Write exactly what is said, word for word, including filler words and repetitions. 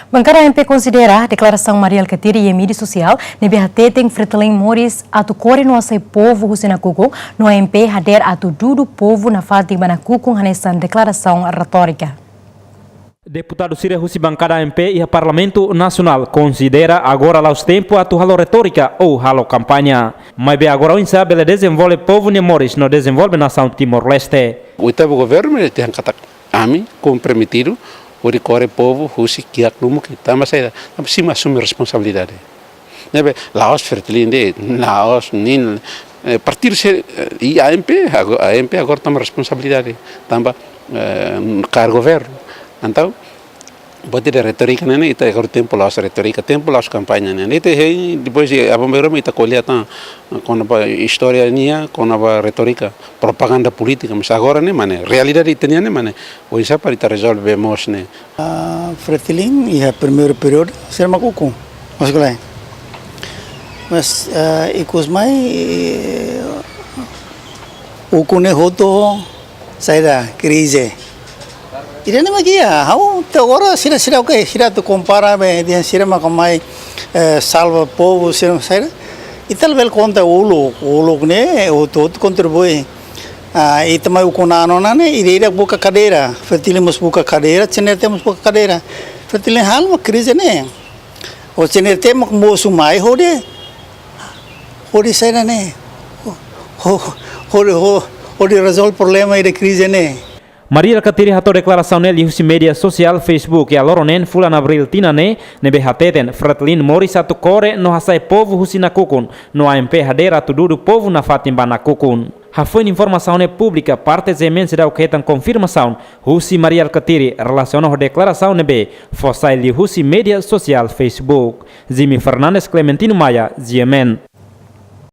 Bankada AMP konsidera deklarasaun Mari Alkatiri iha mídia sosiál ne'ebé hateten Fretilin moris atu kore no hasai povu husi nakukun, no AMP hadeer atu dudu povu nafatin ba nakukun hanesan deklarasaun retórika. Deputadu sira husi bankada AMP iha Parlamentu Nasionál konsidera agora la'ós tempu atu halo retórika ou halo kampaña. Maibé agora oinsá bele dezenvolve povu nia moris no dezenvolve nasaun Timor-Leste. Oitavu governu ne'e dehan katak ami komprometidu hodi kore povu husi kiak lumuki. Tanba saida? Tanba simu asume responsabilidade. Ne'ebé la'ós Fretilin de'it, la'ós nin, eh, partidu sira, eh, i AMP, ago-, AMP agora toma responsabilidade. Tanba, eh, kaer governu. Entaun, buat ida retórika ne'e, ita agora tempu la'ós retórika, tempu la'ós kampaña ne'e. Ita hein, depois de Abang Beirama, ita ko'alia tan, kona-ba istória nian, kona-ba retórika, propaganda polítika, mas agora ne'e mak ne'e, realidade ita-nian ne'e mak ne'e, oinsá para ita rezolve moos ne'e. Ah, Fretilin iha primeiru períodu, sira mak ukun, mas kala. Mas, ah, ikus mai, eh, ukun ne'e hotu, saida, krize. Ida-ne'e mak iha, ha'u to'o agora sira, sira, oke, sira atu kompara be, dehan sira mak mai, eh, salva povu, sira mak saida. Ita labele konta uluk, uluk ne'e, hotu-hotu kontribui. Ah, ita mai ukun na'an ona ne'e, ida-idak buka kadeira. Fretilin mós buka kadeira, CNRT mós buka kadeira. Fretilin halo mak krize ne'e. Ho CNRT mak mosu mai hodi, hodi saida ne'e. Ho, ho, hodi, ho, hodi rezolve problema ida krize ne'e. Mari Alkatiri hato'o deklarasaun ne'e liuhusi mídia sosiál Facebook iha loron neen fulan Abríl tinan ne'e, ne'ebé hateten Fretilin moris atu kore no hasai povu husi nakukun, no AMP hadeer atu dudu povu nafatin ba nakukun. Hafoin informasaun ne'e públika, parte GMN seidauk hetan konfirmasaun husi Mari Alkatiri relasiona ho deklarasaun ne'ebé fó sai liuhusi mídia sosiál Facebook. Jimmy Fernandes, Clementino Maia, GMN.